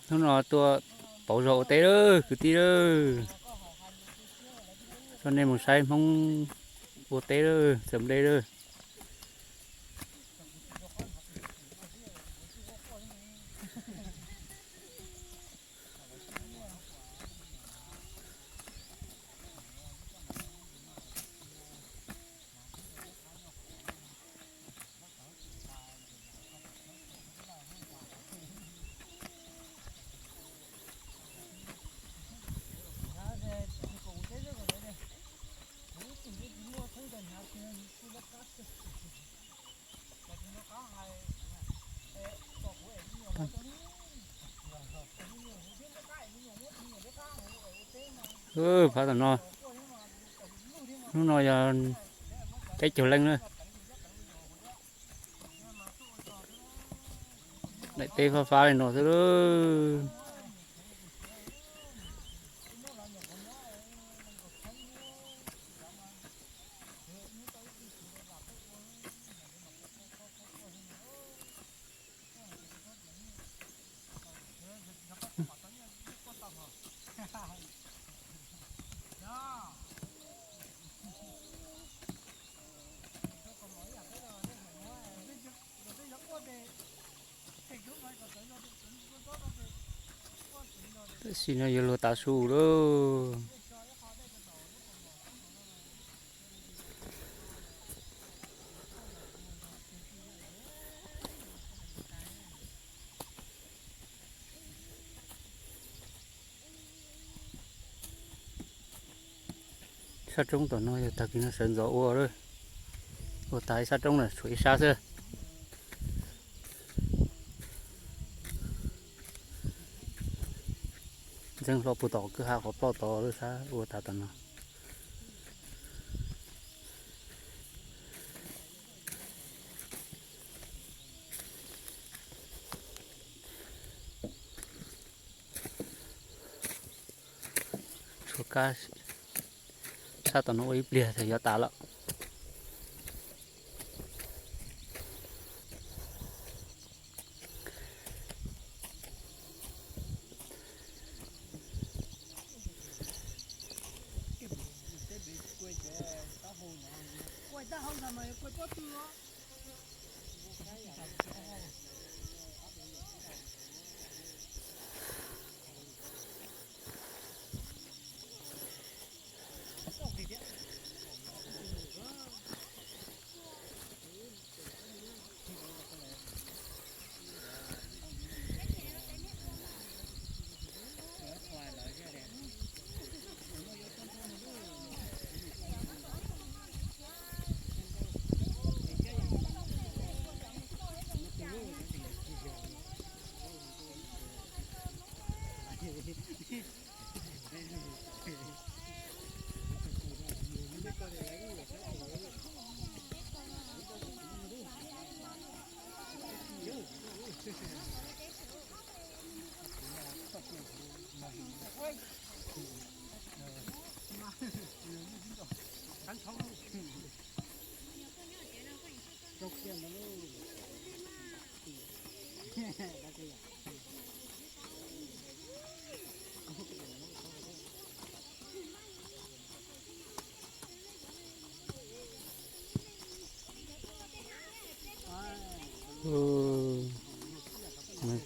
Hnub no tuaj pauv zog ua teb lawm kwv tij lawm. Coj nej mus saib Hmoob ua teb lawm, txawm nplej lawm. Phab tom no, hnub no yog peb caug leej na. Daim teb fab fab li no xwb lauj. Tam sim no yuav luag tav su lawm. Sab roob tom no yog tag kis no sawv ntxov ua lawm. Ua tas ib sab roob lawm, tshuav ib sab xwb. Ntxeev hlo puag tom kwj ha qhov ploj tod lawm, sab ua tas tom no. Tshuav kab sab tom no ua ib pliag tag yuav tas lawm.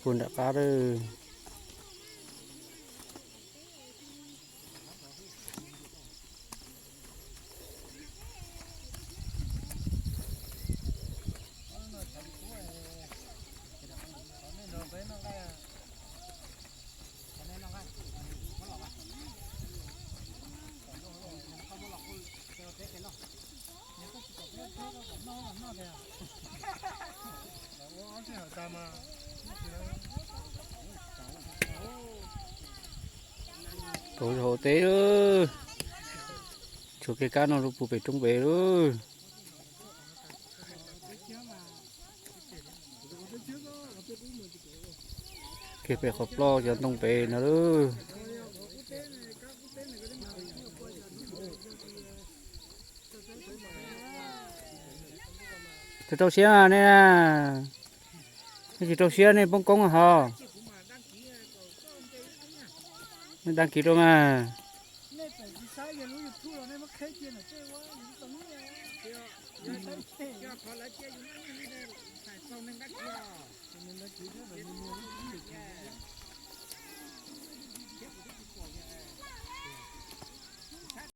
Puag nram qab lawm. Pauv zog ua teb lawm. Tshuav kev kab no rau puag pem roob pem lawm. Kiag pem qhov ploj cov ntoo pem no lawm. Rau rau siab nej na. Tsis rau siab nej poob koob hos. Nej đăng ký rau mas.